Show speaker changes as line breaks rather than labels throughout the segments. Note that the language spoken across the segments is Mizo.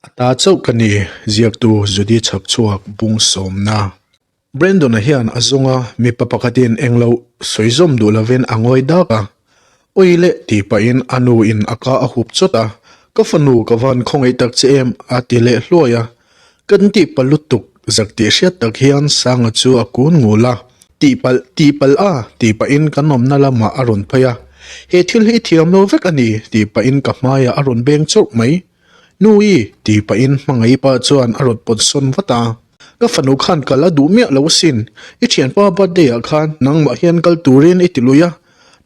A ta chauh ka ni, ziaktu Judy Chhakchhuak bung sawmna. Brandon-a hian a zawng a, mipa pakhatin englo sawi zawm duh lovin a ngawi dak a. Awi le tih pahin a nu in a ka a hup chawt a, Ka fanu ka van khawngaih tak che em a ti leh hluai a. Kan tih pa lutuk zak tih hriat tak hian Sanga chu a kun ngul a. Tihpalh, tihpalh a tih pahin kan awmna lamah a rawn phei a. He thil hi i thiam lo vek a ni tih pahin ka hmaiah a rawn beng chawrh mai. Nui! tih pahin hmangaih pa chuan a rawn pawt sawn vat a. Ka fanu khan kal a duh miah lo asin. I thianpa birthday ah khan nangmah hian kal turin i ti lui a.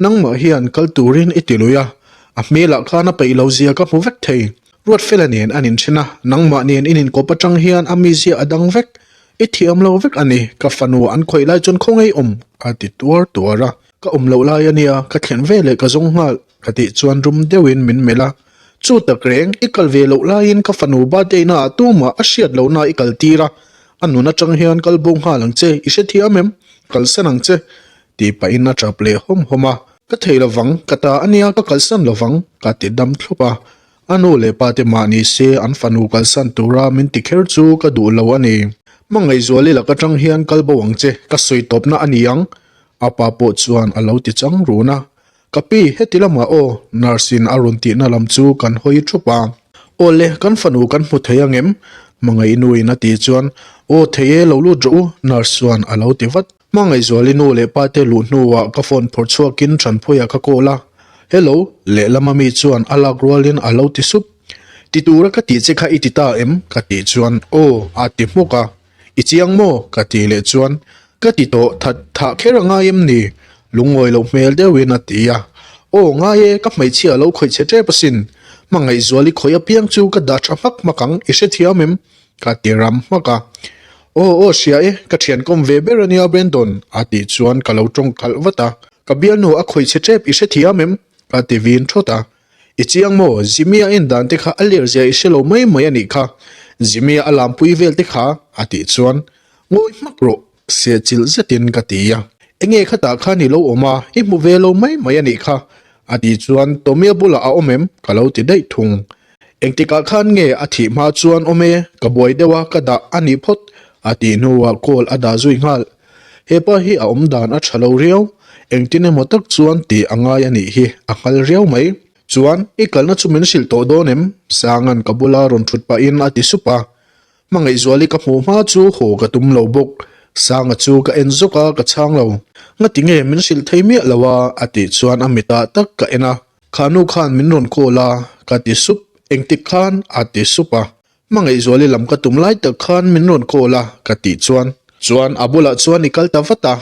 Nangmah hian kal turin i ti lui a. A hmelah khan a peih lo zia ka hmu vek thei. Ruatfela nen an inthen a, nangmah nen in inkawp atang hian a mizia a dang vek. I thiam lo vek a ni, ka fanu an khawih lai chuan khawngaih awm, a ti tuar tuar a. Ka awm loh lai a nia, ka thlen veleh ka zawng nghal, ka tih chuan rum deuhin min melh a. Chu tak reng, i kal ve loh laiin ka fanu birthday na ah tumah a hriat loh na i kal tir a, a nun atang hian kal bo nghal ang che, i hrethiam em? Kalsan ang che, tih pahin a tap leh hawm hawm a. Ka thei lovang, ka ta a nia ka kalsan lovang, ka ti dam thlup a. A nu leh pa te mah ni se an fanu kalsan tura min ti kher chu ka duh lo a ni. Hmangaihzuali lak atang hian kal bo ang che, ka sawi tawpna a ni ang, a pa pawh chuan a lo ti chang run a. Ka pi, heti lamah aw, nurse in a rawn tihna lam chu kan hawi thup a. Aw le, kan fanu kan hmu thei angem? Hmangaihnu in a tih chuan, Aw thei e, lo lut rawh u, nurse chuan a lo ti vat. Hmangaihzuali nu leh pa te luh hnuah ka phone phawrh chhuakin Thanphuia ka call a. Hello, lehlam ami chuan a lak rualin a lo ti sup. Ti tura ka tih che kha i ti ta em? Ka tih chuan, Aw, a ti hmuk a. I chiang maw? Ka tih leh chuan, Ka ti tawh, that thah kher a ngai em ni? Lungngawi loh hmel deuhin a ti a. Aw, ngai e, ka hmeichhia a lo khawih chhe tep asin. Hmangaihzuali khawih apiang chu ka dah tha hmak hmak ang, i hrethiam em? Ka ti ram hmak a. Aw, aw, hria e, ka thian kawm ve ber ania Brandon, a tih chuan ka lo tawng khalh vat a. Ka bialnu a khawih chhe tep i hrethiam em? Ka ti vin thawt a. I chiang maw? Jimmy a en dan te kha a ler zia i hre lo mai mai a nih kha. Jimmy a lampui vel te kha, a tih chuan, Ngawi hmak rawh, seh chilh zetin ka ti a. Enge khatah khan i lo awm a, i hmu ve lo mai mai a nih kha, a tih chuan, Tommy a bulah a awm em? ka lo ti daih thung. Engtikah khan nge a thih hma chuan awm e, ka buai deuh a, ka dah a nih phawt, a tih hnuah call a dah zui nghal. Hepa hi a awm dan a tha lo riau, engtin emaw tak chuan tih a ngai a nih hi, a nghal riau mai. Chuan, i kalna chu min hrilh tawh dawn em? Sanga'n ka bula rawn thut pahin a ti sup a. Hmangaihzuali ka hmuh hma chu haw ka tum lo bawk. Sanga chu ka en zawk a, ka chhang lo. Ngati nge min hrilh thei miah lo a? a tih chuan a mitah tak ka en a. Kha nu khan min rawn call a, ka ti sup. Engtik khan? a ti sup a. Hmangaihzuali lam ka tum lai tak khan min rawn call a, ka tih chuan. Chuan a bulah chuan i kal ta vat a,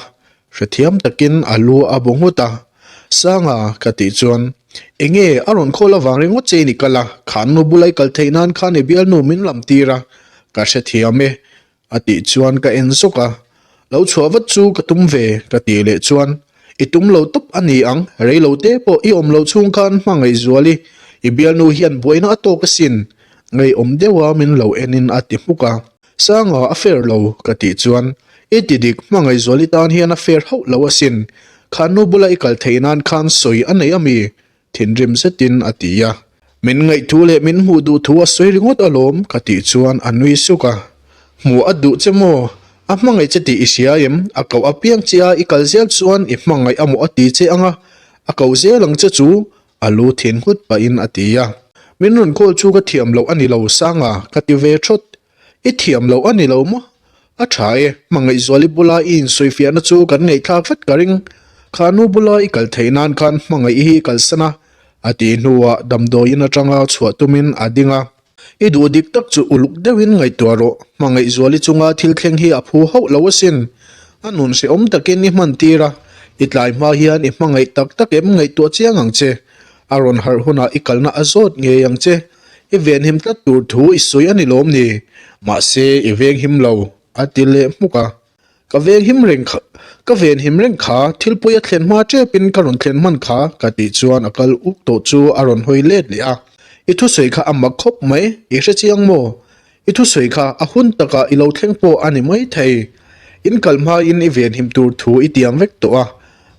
hrethiam takin a lu a bu nghut a. Sanga, ka tih chuan, Enge, a rawn call avang ringawt che in i kal a, khan nu bula i kal theih nan khan i bialnu min lam tir a, ka hrethiam e, A tih chuan ka en zawk a, Lo chhuah vat chu ka tum ve, ka tih leh chuan, I tum lo tawp a ni ang, rei lo te pawh i awm loh chhung khan hmangaih zual i, i bialnu hian buaina a tawk asin, ngeiawm deuha min lo enin a ti hmuk a. Sanga a fair lo, ka tih chuan, I ti dik, hmangaih zual i tan hian a fair hauh lo asin, khannu bula i kal theih nan khan sawi a nei ami? Thinrim zetin a ti a. Min ngaihthu leh min hmuh duh thu a sawi ringawt alawm ka tih chuan a nui suk a. Hmuh a duh che maw? A hmangaih che tih i hria em? A koh apiang che a i kal zel chuan i hmangaih a maw a ti che ang a, a ko zel ang che chu a lu thin nghut pahin a ti a. Min rawn call chu ka thiam loh a ni lo Sanga ka ti ve thawt. I thiam loh a ni lo maw? A tha e, Hmangaihzuali bula i insawifiahna chu kan ngaihthlak vat ka ring. Kha nu bula i kal theih nan khan hmangaih hi i kalsan a, a tih hnuah damdawiin atanga chhuah tumin a ding a. I duh dik tak chu uluk deuhin ngaihtuah rawh, Hmangaihzuali chunga thil thleng hi a phu hauh lo asin. A nun hrehawm takin i hman tir a, i tlai hma hian i hmangaih tak tak em ngaihtuah chiang ang che. A rawn harh hunah i kalna a zawt ngei ang che. I venhim tlat tur thu i sawi a ni lawm ni? Mahse, i venghim lo, a ti leh hmuk a. Ka venghim reng kha, ka venhim reng kha, thil pawi a thlen hma tepin ka rawn thlen hman kha, ka tih chuan a kal uk tawh chu a rawn hawi let leh a. I thusawi kha a mak khawp mai, i hre chiang maw? I thusawi kha a hun takah i lo thleng pawh a ni mai thei. In kal hmain i venhim tur thu i tiam vek tawh a.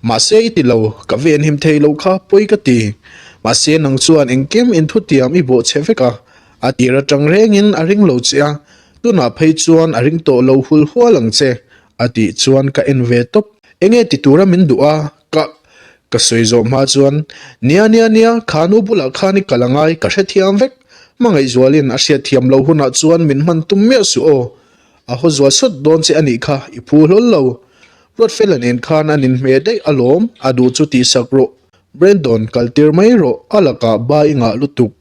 Mahse i ti lo, ka venhim thei lo kha pawi ka ti. Mahse nang chuan engkim in thutiam i bawhchhe vek a. A tir atang rengin a ring lo che a, tunah phei chuan a ring tawh lo hul hual ang che, a tih chuan ka en ve tawp. Enge ti tura min duh a, ka ka sawi zawh hma chuan, Nia nia nia, kha nu bulah khan i kal angai, ka hrethiam vek. Hmangaihzualin a hriatthiam loh hunah chuan min hman tum miah suh aw. A haw zual sawt dawn che a nih kha, i phu hlawl lo. Ruatfela nen khan an inhmeh daih alawm, a duh chu tihsak rawh. Brandon, kal tir mai rawh, a lakah ba i ngah lutuk,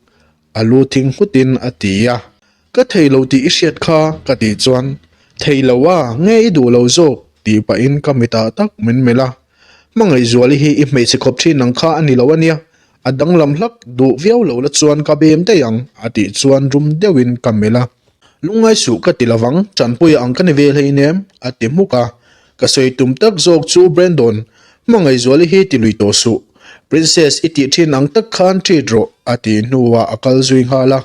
a lu thing nghutin a ti a. Ka thei lo tih i hriat kha, ka tih chuan, Thei lo a, nge i duh lo zawk? tih pahin ka mitah tak min melh a. Hmangaihzuali hi i hmeichhe khawp thin ang kha a ni lo a nia, a danglam hlak duh viau lo la chuan ka bem daih ang, a tih chuan rum deuhin ka melh a. Lungngai suh ka ti lovang, Tanpuia ang ka ni ve hleinem, a ti hmuk a. Ka sawi tum tak zawk chu Brandon, Hmangaihzuali hi ti lui tawh suh. Princess i tih thin ang tak khan treat rawh, a tih hnuah a kal zui nghal a.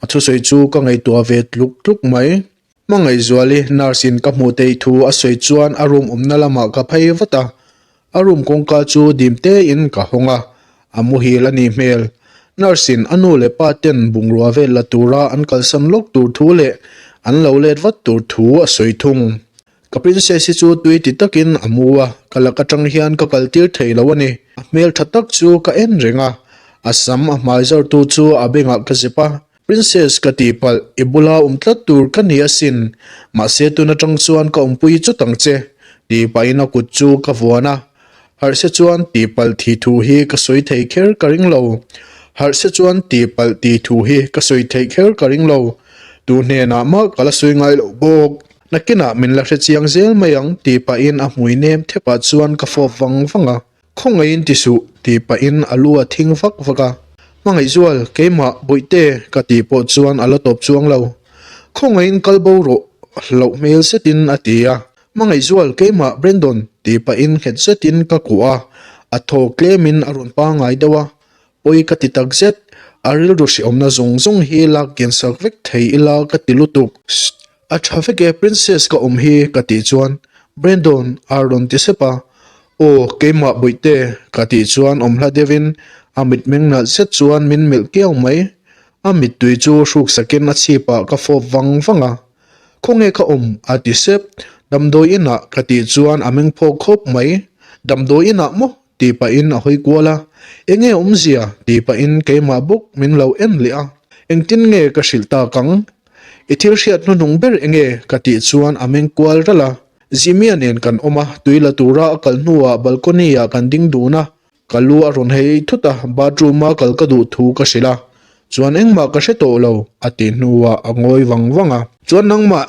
A thusawi chu ka ngaihtuah ve tluk tluk mai. Hmangaihzuali nurse in ka hmuh theih thu a sawi chuan a room awmna lamah ka phei vat a, a room kawngka chu dim tein ka hawng a, a muhil a nih hmel. Nurse in a nu leh pa ten bungrua vel la tura an kalsan lawk tur thu leh an lo let vat tur thu a sawi thung. Ka princess hi chu tui ti takin a mu a, ka lak atang hian ka kal tir thei lo a ni. A hmel tha tak chu ka en reng a, a sam a hmai zawrtu chu a bengah ka zep a, Princess ka tihpalh, i bula awm tlat tur ka ni asin, mahse tun atang chuan ka awmpui chawt ang che, tih pahin a kut chu ka vuan a. Harhse chuan tihpalh thih thu hi ka sawi thei kher ka ring lo. Harhse chuan tihpalh tih thu hi ka sawi theih kher ka ring lo. Tu hnenah mah ka la sawi ngai loh bawk. Nakinah min la hrechiang zel mai ang tih pahin a hmui nem thepah chuan ka fawp vang vang a. Khawngaihin ti suh, tih pahin a lu a thing vak vak a. Hmangaihzual, keimah, Bawihte, ka tih pawh chuan a la tawp chuang lo. Khawngaihin kal bo rawh, hlauh hmel zetin a ti a. Hmangaihzual, keimah, Brandon, tih pahin nghet zetin ka kuah a. A thaw tlemin a rawn pangngai deuh a. Pawi ka ti tak zet, a rilru hrehawmna zawng zawng hi lak kian sak vek thei ila ka ti lutuk. Sst! A tha vek e Princess ka awm hi ka tih chuan Brandon a rawn ti sep a, Aw keimah bawihte ka tih chuan awm hla deuhin a mitmeng nalh zet chuan min melh kiau mai. A mittui chu hruk sakin a chhipah ka fawp vang vang a, Khawnge ka awm? a ti sep. Damdawi inah ka tih chuan a meng phawk khawp mai. Damdawi inah maw? tih pahin a hawi kual a, Enge awmzia? tih pahin keimah bawk min lo en leh a, Engtin nge ka hrilh tak ang? I thil hriat hnuhnung ber enge? ka tih chuan a meng kual ralh a, Zimia nen kan awm a, tui la tura a kal hnuah balcony ah kan ding dun a, ka lu a rawn hei thut a, bathroom a kal ka duh thu ka hrilh a, chuan engmah ka hre tawh lo, a tih hnuah a ngawi vang vang a. Chuan nangmah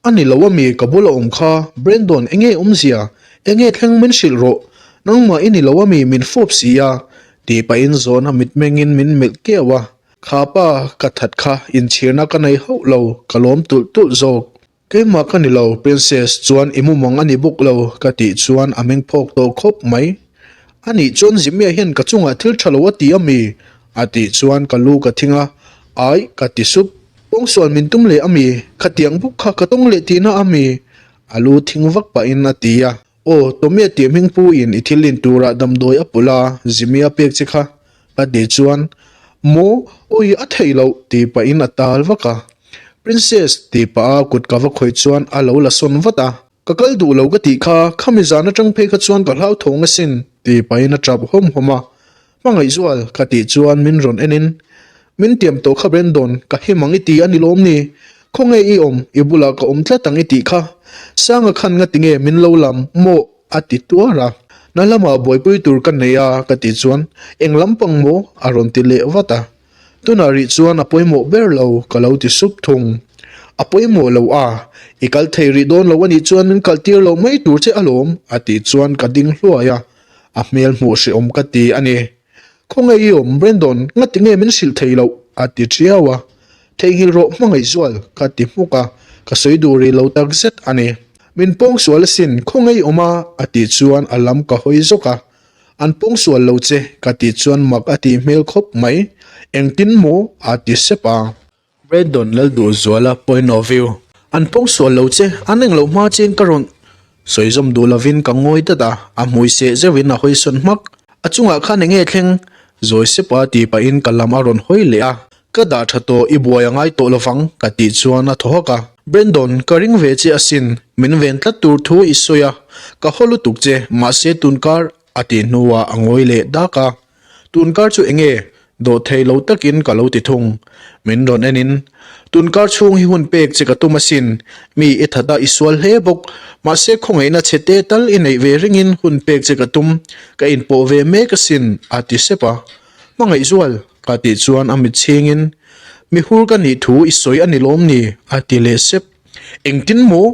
A ni lo ami ka bula awm kha, Brandon enge awmzia, enge thleng min hrilh rawh, nangmah i ni lo ami min fawp si a, tih pahin zawhna mitmengin min melh keuh a, kha pa ka that kha inchhirna ka nei hauh lo, ka lawm tulh tulh zawk. Keimah ka ni lo Princess chuan i mumang a ni bawk lo ka tih chuan a meng phawk tawh khawp mai. A nih chuan Zimia hian ka chungah thil tha lo a ti ami? A tih chuan ka lu ka thing a, Ai ka ti sup. Pawngsual min tum leh ami? Khatiang bawk kha ka tawng leh tihna ami? A lu thing vak pahin a ti a. Aw, Tommy a tih hming pu in i thil in turah damdawi a pulh a, Zimia pek che kha. Ka tih chuan, Maw, awi a theih loh tih pahin a tal vak a. Princess tih pah a kut ka va khawih chuan a lo la sawn vat a. Ka kal duh lo ka tih kha, khami zan atang phei kha chuan ka hlauthawng asin tih pahin a tap hawm hawm a. Hmangaihzual ka tih chuan min rawn en in, Min tiam tawh kha Brandon, ka him ang i ti a ni lawm ni? Khawnge i awm, i bulah ka awm tlat ang i tih kha. Sanga khan nga tinge min lo lam maw a ti tuar a. Na lamah buaipui tur ka nei a ka tih chuan, Eng lampang maw? a rawn ti leh vat a. Tunah rih chuan a pawimawh ber lo ka lo ti sup thung. A pawimawh lo a, i kal thei rih dawn lo a nih chuan min kal tir lo mai tur che alawm a tih chuan ka ding hluai a, a hmel hmuh hrehawm ka ti a ni. Khawnge i awm Brandon, ngati nge min hrilh thei loh? a ti ṭiau a. Theihnghilh rawh hmangaihzual ka ti hmuk a, ka sawi duh rih lo tak zet a ni. Min pawngsual asin, khawnge i awm a? a tih chuan a lam ka hawi zawk a. An pawngsual lo che ka tih chuan mak a tih hmel khawp mai. Engtin maw? a ti sep a. Brandon Lalduhzuala point of view. An pawngsual lo che, an englo hma chiin ka rawn sawi zawm duh lovin ka ngawi dat a, a hmui seh zeuhin a hawi sawn hmak. A chungah khan enge thleng? Zawi sep a tih pahin ka lam a rawn hawi leh a. Ka dah tha tawh, i buai a ngai tawh lovang, ka tih chuan a thaw hawk a. Brandon, ka ring ve che asin, min ven tlat tur thu i sawi a, ka haw lutuk che, mahse tunkar a tih hnuah a ngawi leh dak a. Tunkar chu enge? Dawh thei lo takin ka lo ti thung. Min rawn en in, Tunkar chhung hi hun pek che ka tum asin, mi i that a i sual hle bawk, mahse khawngaihna chhe te tal i neih ve ringin hun pek che ka tum, ka inpawh ve mek asin, a ti sep a. Hmangaihzual, ka tih chuan a mit chhingin, Mi hur ka nih thu i sawi a ni lawm ni? a ti leh sep. Engtin maw?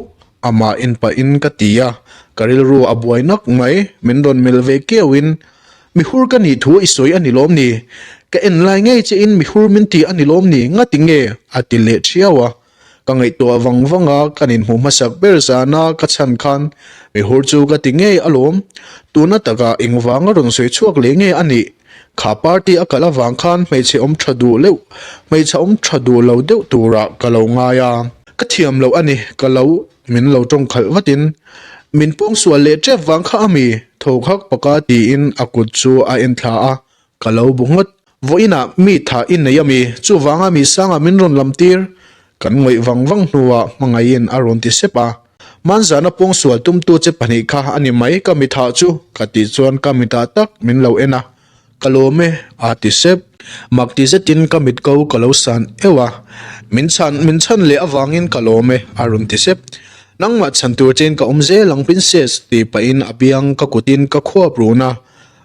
Amah en pahin ka ti a, ka rilru a buai nak mai, min rawn melh ve keuhin, Mi hur ka nih thu i sawi a ni lawm ni? Ka en lai ngei chein mi hur min ti a ni lawm ni? Ngati nge? a ti leh thiau a. Ka ngaihtuah vang vang a, kan inhmuh hmasak ber zana ka chhan khan mihur chu ka ti ngei alawm. Tuna takah engvanga rawn sawi chhuak leh nge a nih? Kha party a kalh avang khan hmeichhe awm tha duh leuh, hmeichhe awm tha duh lo deuh turah ka lo ngai a. Ka thiam loh a ni, ka lo min lo tawng khalh vatin min pawngsual leh tep vang kha a mi? Thawk hak paka tiin a kut chu a en thla a, Ka lo bu ngawt. Vawiinah mi tha i nei a mi? Chuvanga mi sangah min rawn lam tir. Kan ngawih vang vang hnuah hmangaihin a rawn ti sep a. Hmanzana pawngsual tumtu che pahnih kha a ni mai ka mi thah chu, ka tih chuan ka mitah tak min lo en a. Ka lawm e, a ti sep. Mak ti zetin ka mit ko ka lo san euh a. Min chhan min chhan leh avangin ka lawm e, a rawn ti sep. Nangmah chhan tur chein ka awm zel ang princess, tih pahin a biang ka kutin ka khuap run a.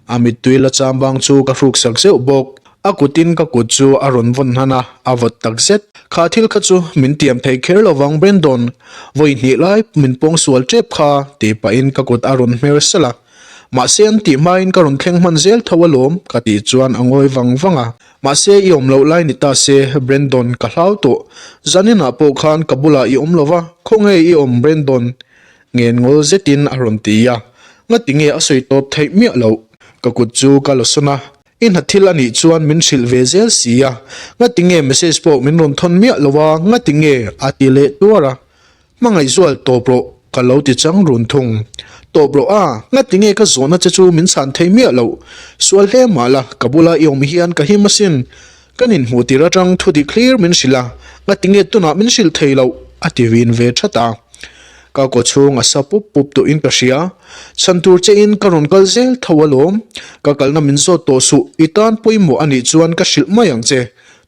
A mittui la cham bang chu ka hruk sak zeuh bawk. A kutin ka kut chu a rawn vawn hnan a, a vawt tak zet. Kha thil kha chu min tiam thei kher lo vang Brandon, vawi hnih lai min pawng sual tep kha tih pahin ka kut a rawn hmer salh a. Mahse an tih hmain ka rawn thleng hman zel tho alawm ka tih chuan a ngawi vang vang a. Mahse i awm loh lai ni ta se Brandon ka hlau tawh. Zaninah pawh khan ka bulah i awm lo va, khawnge i awm Brandon? Ngen ngawl zetin a rawn ti a, ngati nge a sawi tawp theih miah loh? Ka kut chu ka la sawn a, i hna thil a nih chuan min hrilh ve zel si a, ngati nge message pawh min rawn thawn miah lo a, ngati nge? a ti leh tuar a, Hmangaihzual tawp rawh ka lo ti chang run thung. Tawp rawh a, ngati nge ka zawhna che chu min chhan thei miah loh? Sual hle mah la, ka bula i awm hian ka him asin. Kan inhmuh tir atang thu dik hlir min hrilh a, ngati nge tunah min hrilh thei loh? a ti vin ve that a. Ka kaw chhung a sa pup pup tawhin ka hria. Chhan tur chein ka rawn kal zel tho alawm. Ka kalna min zawt tawh suh, i tan pawimawh a nih chuan ka hrilh mai ang che.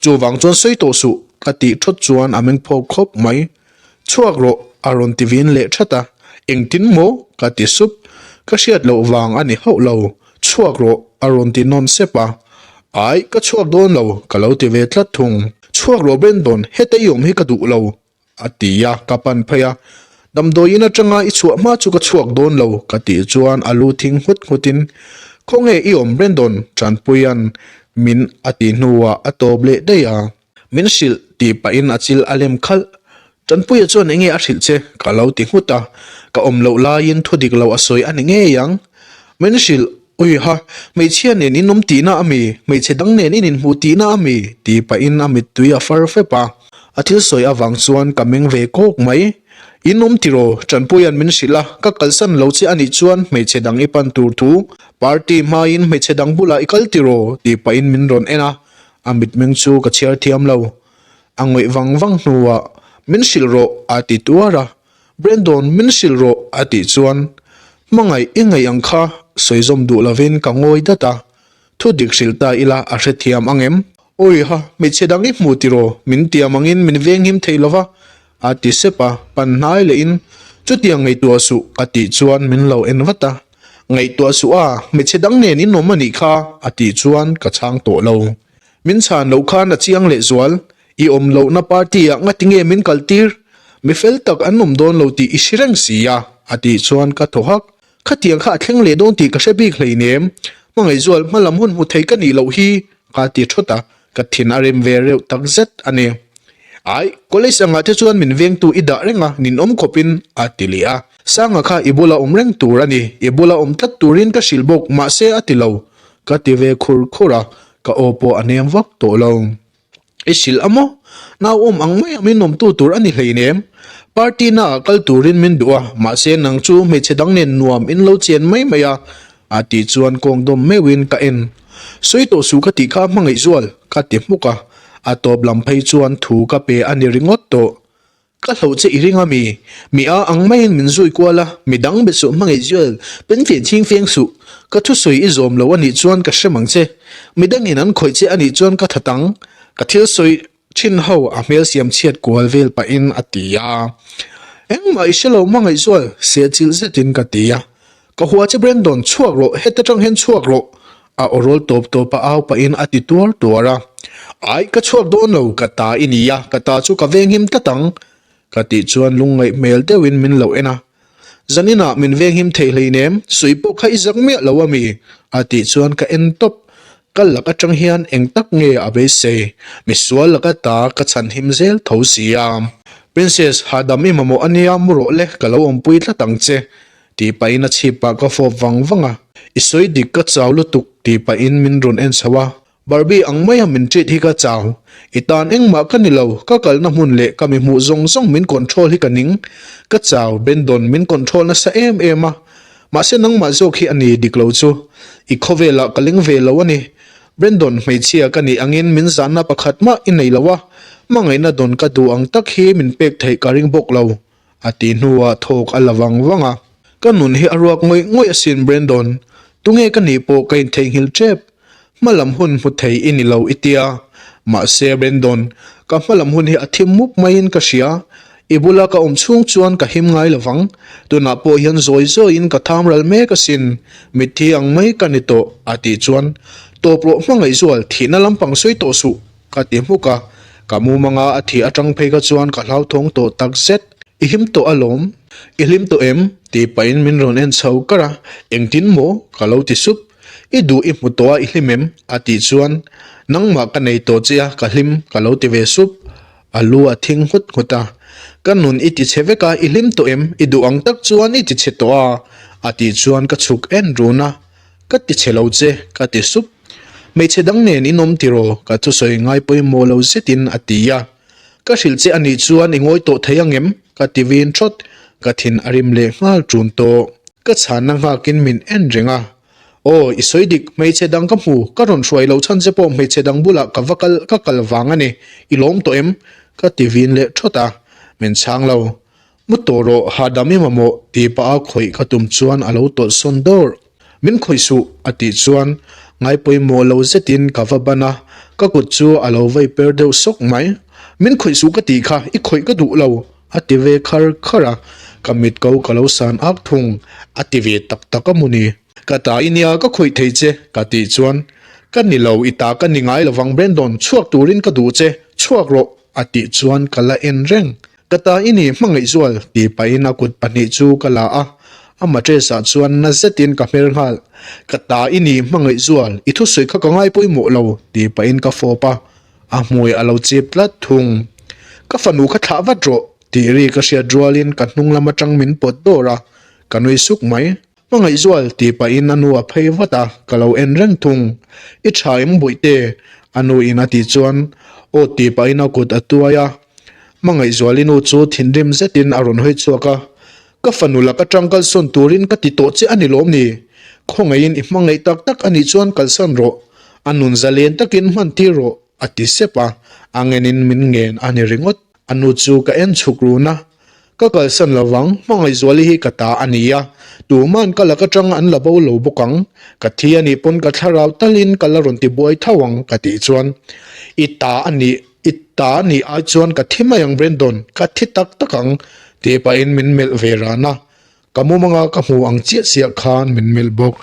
Chuvang chuan sawi tawh suh, ka tih thawt chuan a meng phawk khawp mai. Chhuak rawh, a rawn ti vin leh that a. Engtin maw? ka ti sup. Ka hriat loh vang a ni hauh lo. Chhuak rawh, a rawn ti nawn sep a. Ai, ka chhuak dawn lo, ka lo ti ve tlat thung. Chhuak rawh Brandon, heta i awm hi ka duh lo, a ti a, ka pan phei a. Damdawiin atanga i chhuah hma chu ka chhuak dawn lo, ka tih chuan a lu thing nghut nghutin, Khawnge i awm Brandon? Tanpuia'n min a tih hnuah a tawp leh daih a. Min hrilh tih pahin a chil a lem khalh. Tanpuia chuan enge a hrilh che? Ka lo ti nghut a, ka awm loh laiin thu dik lo a sawi a ni ngei ang. Min hrilh, Uiha, hmeichhia nen in awm tihna a mi? Hmeichhe dang nen in inhmuh tihna a mi? Tih pahin a mittui a far fep a. A thil sawi avang chuan ka meng ve kawk mai. In awm tiraw? Tanpuia'n min hrilh a, ka kalsan lo che a nih chuan hmeichhe dang i pan tur thu. Party hmain hmeichhe dang bulah i kal tiraw? Tih pahin min rawn en a. A mitmeng chu ka chhiar thiam lo. A ngawih vang vang hnuah, Min hrilh rawh, a ti tuar a. Brandon, min hrilh rawh, a tih chuan, Hmangaih i ngaih ang kha sawi zawm duh lovin ka ngawi dat a. Thu dik hrilh ta ila a hrethiam ang em? Awiha, hmeichhe dang i hmu tiraw? Min tiam angin min venghim thei lova, a ti sep a, pan hnai lehin, Chutiang ngaihtuah suh, ka tih chuan min lo en vat a. Ngaihtuah suh a, hmeichhe dang nen in awm a nih kha, a tih chuan ka chhang tawh lo. Min chhan loh khan a chiang leh zual, i awm lohna party ah ngati nge min kal tir? Mi fel tak an awm dawn lo tih i hre reng si a, a tih chuan ka thaw hak. Khatiang kha a thleng leh dawn tih ka hre bik hleinem, hmangaihzual hma lam hun hmu thei ka nih loh hi, ka ti thawt a, ka thin a rem ve reuh tak zet a ni. Ai, college angah te chuan min vengtu i dah reng a, ninawm khawpin a ti leh a. Sanga kha i bula awm reng tur a ni, i bula awm tlat turin ka hrilh bawk, mahse a ti lo. Ka ti ve khur khur a, ka aw pawh a nem vak tawh lo. I hrilh a maw? Nau awm ang mai a min awmtu tur a ni hleinem. Party na ah kal turin min duh a, mahse nang chu hmeichhe dang nen nuam in lo chen mai mai a, a tih chuan kawng dawm meuhin ka en. Sawi tawh suh ka tih kha hmangaih zual, ka ti hmuk a. A tawp lam phei chuan thu ka pe a ni ringawt tawh. Ka hlauh che i ring a mi? Mi a ang maiin min zui kual a, mi dang be suh hmangaih Zuel, penfian chhing feng suh. Ka thusawi i zawm lo a nih chuan ka hrem ang che. Mi dangin an khawih che a nih chuan ka that ang. Ka thil sawi thin ho a hmel siam chhiat kual vel pahin a ti a. Engmah i hre lo hmangaih Zuel, sehchilh zetin ka ti a. Ka hua che Brandon, chhuak rawh, heta tang hian chhuak rawh, a aw rawl tawp tawp a au pahin a ti tuar tuar a. Ai, ka chhuak dawn lo, ka ta i ni a, ka ta chu ka venghim tlat ang, ka tih chuan lungngaih hmel deuhin min lo en a. Zaninah min venghim thei hleinem, suih pawh kha i zak miah lo a mi? a tih chuan ka en tawp. Ka lak atang hian eng tak nge a beisei, misual laka ta ka chhanhim zel tho si a. Princess, hahdam i mamawh a nia, mu rawh le, ka lo awmpui tlat ang che, Tih pahin a chhip ah ka fawp vang vang a, I sawi dik ka chau lutuk tih pahin min rawn en chho a, Barbie ang maia min treat hi ka chau, i tan engmah ka ni lo, ka kalna hmun leh ka mi hmuh zawng zawng min control hi ka ning, ka chau, Brandon min control nasa em em a, mahse nangmah zawk hi a ni dik lo chu, i khawvelah ka ling ve lo a ni, Brandon hmeichhia ka nih angin min zahna pakhat mah i nei lo a, hmangaihna dawn ka duh ang tak hi min pek theih ka ring bawk lo. A tih hnuah thawk a la vang vang a. Ka nun hi a ruak ngawih ngawih asin Brandon, tunge ka nih pawh ka intheihnghilh tep. Hmalam hun hmu thei i ni lo i tia. Mahse Brandon, ka hmalam hun hi a thim mup maiin ka hria. I bula ka awm chhung chuan ka him ngai lovang. Tunah pawh hian zawi zawiin ka tham ral mek asin, mitthi ang mai ka ni tawh a tih chuan tawp rawh hmangaihzual thihna lampang sawi tawh suh. Ka ti hmuk a, ka mumanga a thih atang phei kha chuan ka hlauthawng tawh tak zet. I hlim tawh alawm? I hlim tawh em? tih pahin min rawn en chho kar a, Engtin maw? ka lo ti sup. I duh i hmu tawh a i hlim em? a tih chuan, Nangmah ka nei tawh che a, ka hlim, ka lo ti ve sup. A lu a thing nghut nghut a, Ka nun i ti chhe vek a, i hlim tawh em? I duh ang tak chuan i ti chhe tawh a, a tih chuan ka chhuk en run a, Ka ti chhe lo che, ka ti sup. Hmeichhe dang nen in awm tiraw? Ka thusawi ngai pawimawh lo zetin a ti a. Ka hrilh che anih chuan i ngawi tawh thei angem? Ka ti vin thawt. Ka thin a rim leh nghal ṭun tawh. Ka chhanna nghakin min en reng a. Aw, i sawi dik, hmeichhe dang ka hmu, ka rawn hruai lo chhan che pawh hmeichhe dang bulah ka va kal, ka kal vang a ni. I lawm tawh em? Ka ti vin leh thawt a. Min chhang lo. Mu tawh rawh, hahdam i mamawh tih pah a khawih ka tum chuan a lo tawlh sawn dawr. Min khawih suh a tih chuan ngaipawimawh lo zetin ka va ban a, ka kut chu a lo vei per deuh sawk mai. Min khawih suh ka tih kha, i khawih ka duh lo a ti ve khar khar a, ka mit ko ka lo san ak thung, a ti ve tak tak a mu ni. Ka ta i nia ka khawih thei che ka tih chuan ka ni lo, i ta ka ni ngai lovang Brandon, chhuak turin ka duh che, chhuak rawh a tih chuan ka la en reng. Ka ta i ni hmangaih zual tih pahin a kut pahnih chu ka la a, a mattress ah chuan na zetin ka hmer nghal. Ka ta i ni hmangaih zual, i thusawi kha ka ngai pawimawh lo tih pahin ka fawp a, a hmui a lo chip tlat thung. Ka fanu kha thlah vat rawh tih ri ka hriat rualin ka hnung lam atang min pawt dawr a, ka nui suk mai. Hmangaih zual tih pahin a nu a phei vat a, ka lo en reng thung. I tha em Bawihte? A nu in a tih chuan aw tih pahin a kut a tuai a. Hmangaih zuali nu chu thinrim zetin a rawn hawi chhuak a, Ka fanu lak atang kalsawn turin ka ti tawh che a ni lawm ni? Khawngaihin i hmangaih tak tak a nih chuan kalsan rawh. A nun zalen takin hman tir rawh a ti sep a, a ngenin min ngen a ni ringawt. A nu chu ka en chhuk run a, Ka kalsan lovang, Hmangaihzuali hi ka ta a ni a, tuman ka lak atang an la bo lo bawk ang, ka thi a nih pawn ka thlarau talin ka la rawn ti buai tho ang ka tih chuan I ta a nih, i ta a nih ai chuan ka thi mai ang Brandon, ka thi tak tak ang tih pahin min melh ve ran a, ka mumanga ka hmu ang chiah chiah khan min melh bawk.